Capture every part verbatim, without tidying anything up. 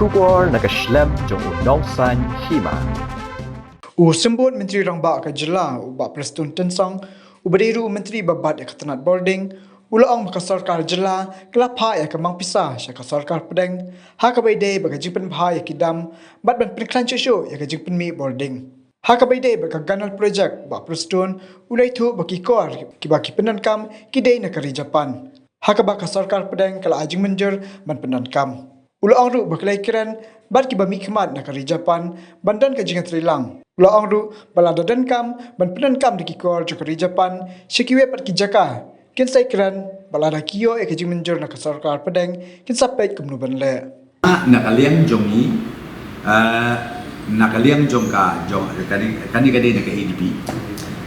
Khubor na ka shlem jong u Nongsaiñ Hima. U Symbud Myntri Rangbah ka jylla, u Bah Prestone Tynsong, uba dei ruh u Myntri ba bat ïa ka tnat bording, u la ong ba ka sorkar jylla ka la phah ïa ka mang pisa sha ka sorkar pdeng ha kaba ïadei bad ka jingpynbha ïa ki dam bad ban pynkhlaiñ shuh shuh ïa ka jingpynmih bording. Ha kaba ïadei bad ka Canal Project, Bah Prestone u la ïathuh ba ki kor kiba ki pyndonkam ki dei na ka ri Japan, ha kaba ka sorkar pdeng ka la ai jingmynjur ban pyndonkam. U la ong ruh ba ki la ïakren bad kiba mihkhmat na ka ri Japan ban don ka jingïatreilang. U la ong ruh ba lada donkam ban pyndonkam da ki kor jong ka ri Japan sha kiwei pat ki jaka, kin sa ïakren, bad lada ki ïoh ïa ka jingmynjur na ka sorkar pdeng, kin sa peit kumno ban leh. Ah, na ka liang jong ngi, ah, na ka liang jong ka, jong, kane, kane ka dei na ka A D B.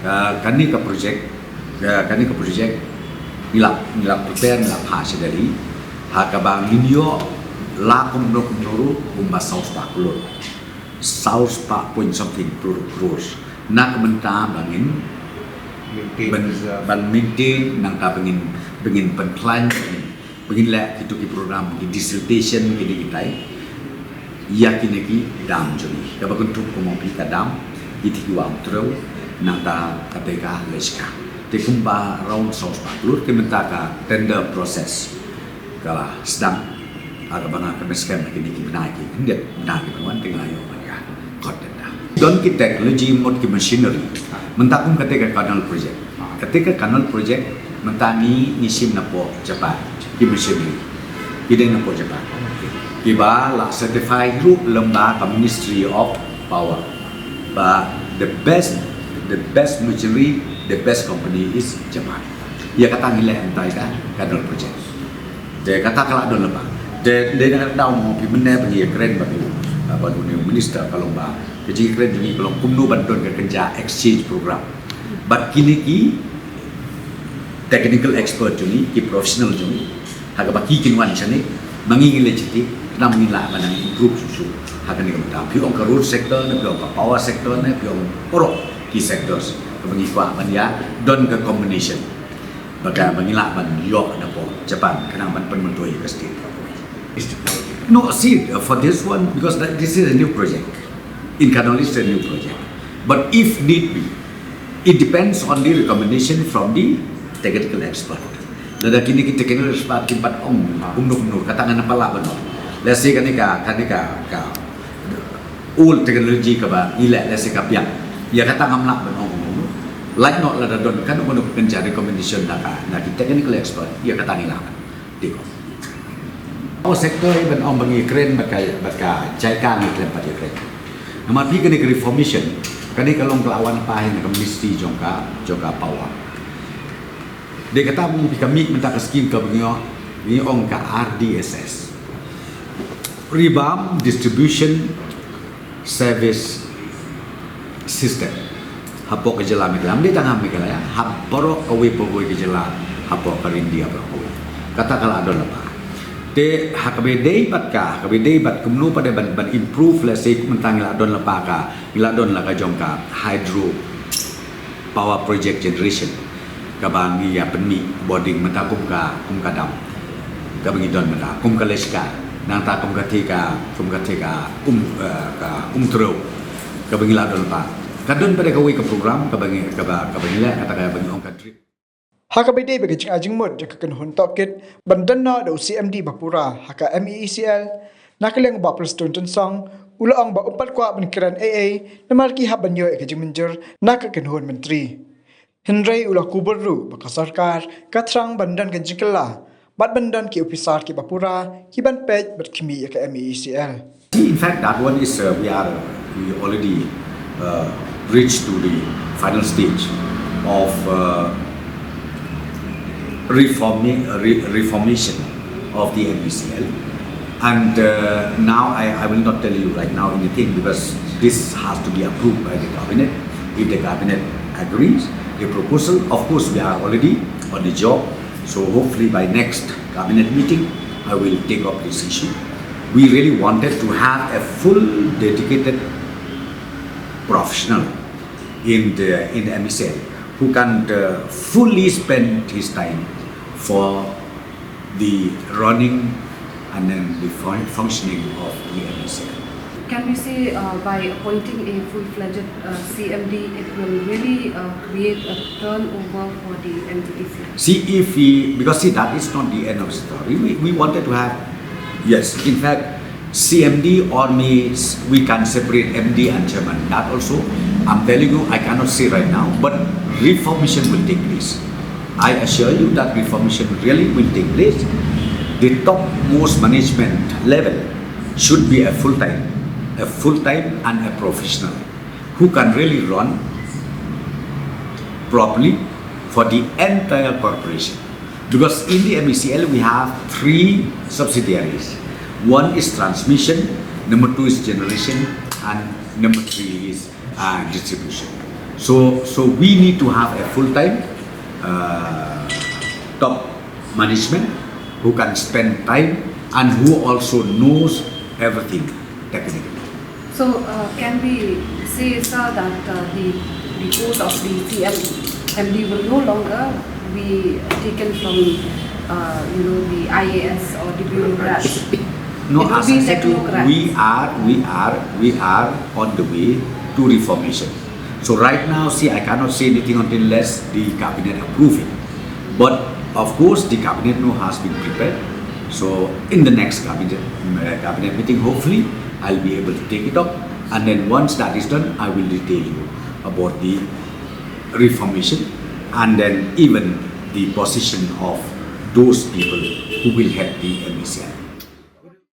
Ah, kane ka project, ah, kane ka project, ngi la, ngi la prepare, ngi la phah sha Delhi. Ha kaba ngin ïoh la kumno kumno ruh kumba saw spah klur. Saw spah point something klur, klur. Na ka bynta ba ngin ban, ban maintain, nangta ba ngin, ba ngin pynkhlaiñ, ba ngin leh kito ki program, ki desiltation, kine kitai. Ïa kine ki dam jong ngi. Kaba kynthup kumba phi ka dam, ki Thik Wah Umtrew, nangta kata ka Leshka. Te kumba around saw spah klur, te mynta ka tender process ka la sdang. Ha kaba nga kynmaw skhem ha kine ki bnai ki khyndiat bnai ki ban wan, te nga ïoh ban ïa kot tender. Don ki technology, mut ki machinery. Mynta kum kata ka canal project. Kata ka canal project mynta ngi, ngi shim napoh Japan. Ki machinery ki dei napoh Japan. Kiba la certify ruh lyngba ka Ministry of Power. Ba the best, the best machinery, the best company is Japan. Ïa kata ngi leh mynta ïa ka canal project. Te kata ka la don lypa. Te dei na ka daw mo phi mynne ba ngi ïakren bad u, ah, bad une u minister, ka long ba ka jingïakren jong ngi ka long kumno ban don ka kynja exchange program. Bad kine ki technical expert jong ngi, ki professional jong ngi, ha kaba ki kin wan shane, ma ngi ngi leit shatei, khnang ba ngin lah ban nang improve shuh shuh ha kane ka bynta. Phi ong ka road sector ne, phi ong ka power sector ne, phi ong baroh ki sectors kaba ngi kwah ban ïa don ka combination. Ba ka, ba ngi lah ban ïoh napoh Japan, khnang ban pynmyntoi ïa ka state. No, see, uh, for this one, because that, this is a new project. In Kannauj, it's a new project. But if need be, it depends on the recommendation from the technical expert. Lada kine ki technical expert ki bat ong kumno kumno, kata ngan ym pat lah ban ong. Let's say kane ka, kane ka, ka old technology kaba ngi leh, let's say ka biang. Ïa kata ngam lah ban ong kumno. Lait noh lada don kano kano ka kynja recommendation na ka, na ki technical expert, ïa kata ngi lah ban dei ko. Power sector, ban ong ba ngi kren bad ka, bad ka JICA ngi kren pat ïa kren. Namar phi kane ka reformation, kane ka long ka la wan pat na ka ministry jong ka, jong ka power. Dei kata ba ngi ka mih mynta ka scheme kaba ngi ong, ngi ong ka R D S S. Revamped Distribution Service System. Hapoh ka jylla Meghalaya, ym dei tang ha Meghalaya, ha baroh kawei pa kawei ka jylla, hapoh ka India baroh kawei. Kata ka la don lypa. Te ha kaba dei bad ka, ha kaba dei bad kumno pat de ban, ban improve, let's say, mynta ngi la don lypa ka, ngi la don la ka jong ka hydro power project generation. Kaba ngi ïa pynmih bording mynta kum ka, kum ka dam. Kaba ngi don mynta kum ka Leshka. Nangta kum ka thik ka, kum ka thik ka um, eh, ka Umtrew. Kaba ngi la don pat. Ka don pat de kawei ka program kaba ngi, kaba, kaba ngi leh, kata kaba ngi ong ka drip. Ha kaba dei bad ka jingai jingmut jong ka kynhun tohkit ban don noh da u C M D ba pura ha ka M E E C L, na ka liang u Bah Prestone Tynsong u la ong ba um pat kwah ban kren ei ei namar ki hap ban ïoh ïa ka jingmynjur na ka kynhun myntri. Hynrei u la kubur ruh ba ka sorkar ka thrang ban don ka jingkylla bad ban don ki ophisar kiba pura ki ban peit bad khmih ïa ka M E E C L. See, in fact, that one is, uh, we are, we already, uh, reached to the final stage of, uh, reforming, uh, re-, reformation of the M E C L. And, uh, now I, I will not tell you right now anything because this has to be approved by the cabinet. If the cabinet agrees, a proposal, of course, we are already on the job. So hopefully by next cabinet meeting, I will take up this issue. We really wanted to have a full dedicated professional in the, in the M E C L who can, uh, fully spend his time for the running and then the fun- functioning of the M E C L. Can we say uh, by appointing a full-fledged uh, C M D, it will really uh, create a turnover for the M T D C? See, if we, because see, that is not the end of the story. We, we wanted to have, yes, in fact, C M D or me, we can separate M D and chairman. That also, I'm telling you, I cannot say right now, but reformation will take place. I assure you that reformation really will take place. The topmost management level should be a full-time, a full-time and a professional who can really run properly for the entire corporation. Because in the M E C L, we have three subsidiaries. One is transmission, number two is generation, and number three is uh, distribution. So, so we need to have a full-time uh, top management who can spend time and who also knows everything technically. So uh, can we say, sir, that uh, the the post of the C M D will no longer be taken from uh, you know the I A S or the bureaucrats? No, It will as be I said to you, technocrats. We are, we are, we are on the way to reformation. So right now, see, I cannot say anything until unless the cabinet approve it. But of course, the cabinet now has been prepared. So in the next cabinet uh, cabinet meeting, hopefully, I'll be able to take it up. And then once that is done, I will detail you about the reformation and then even the position of those people who will head the M E C L.